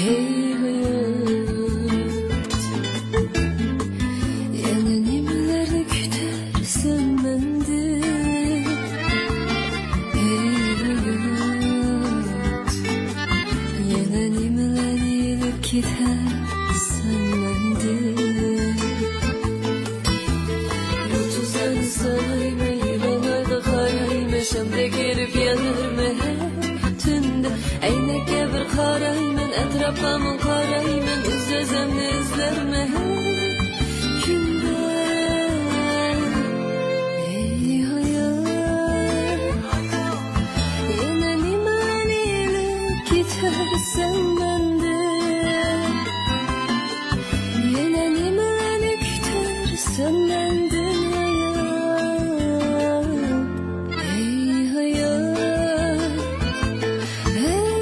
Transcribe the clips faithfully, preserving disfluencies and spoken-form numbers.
ھەي ھايات، يەنە نېمىلەرنى كۈتەرسەن مەندىن؟ ھەي ھايات، يەنە نېمىلەرنى ئېلىپ كېتەرسەن مەندىن؟ يۇلتۇزلارنى سانايمەن، يىلانلارغا قارايمەن، شامدەك ئېرىپ يانارمەن ھەر تۈندە. ئەينەككە بىر قارايمەن، ئەتراپقا مىڭ قارايمەن، ئۆز-ئۆزۈمنى ئىزدەرمەن ھەر كۈندە. ھەي ھايات، يەنە نېمىلەرنى ئېلىپ كېتەرسەن مەندىن؟ يەنە نېمىلەرنى كۈتەرسەن مەندىن ھايات؟ ھەي ھايات، ھەي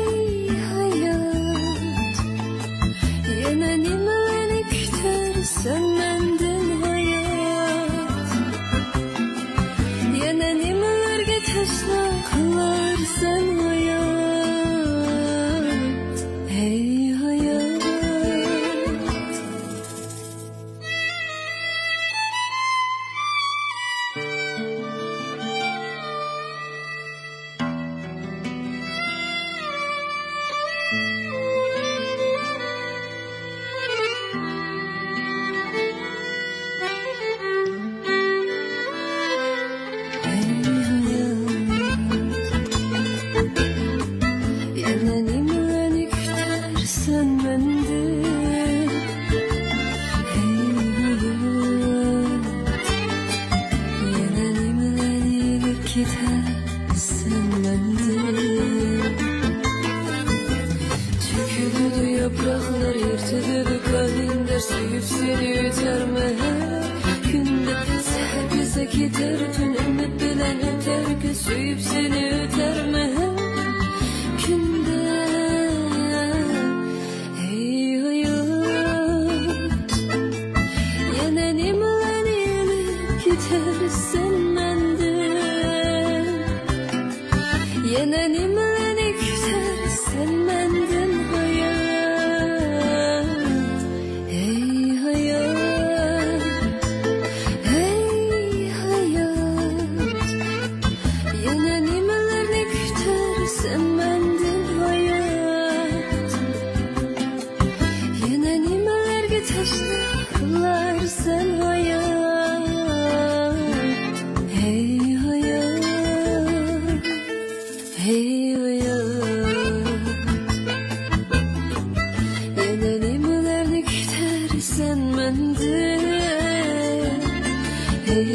ھايات، يەنە نېمىلەرنى كۈتەرسەن مەندىن ھايات؟ يەنە نېمىلەرگە تەشنا قىلارسەن ھايات؟ ھەي ھايات. يەنە نېمىلەرنى كۈتەرسەن مەندىن؟ ھەي ھايات، يەنە نېمىلەرنى ئېلىپ كېتەرسەن مەندىن؟ تۆكۈلىدۇ ياپراقلار، يىرتىلىدۇ كالېندار، سۆيۈپ سېنى ئۆتەرمەن ھەر كۈندە. سەھەر بىزە كېتەر تۈن، ئۈمىد بىلەن ئۆتەر كۈن، سۆيۈپ سېنى ئۆتەرمەن ھەر كۈندە. ھەي ھايات، يەنە نېمىلەرنى ئېلىپ كېتەرسەن مەندىن؟ يەنە نېمىلەرنى كۈتەرسەن مەندىن ھايات؟ ھەي ھايات، ھەي ھايات، يەنە نېمىلەرنى كۈتەرسەن مەندىن ھايات؟ يەنە نېمىلەرگە تەشنا قىلارسەن ھايات؟ ھەي ھايات، ھەي ھايات، يەنە نېمىلەرنى كۈتەرسەن مەندىن؟ ھەي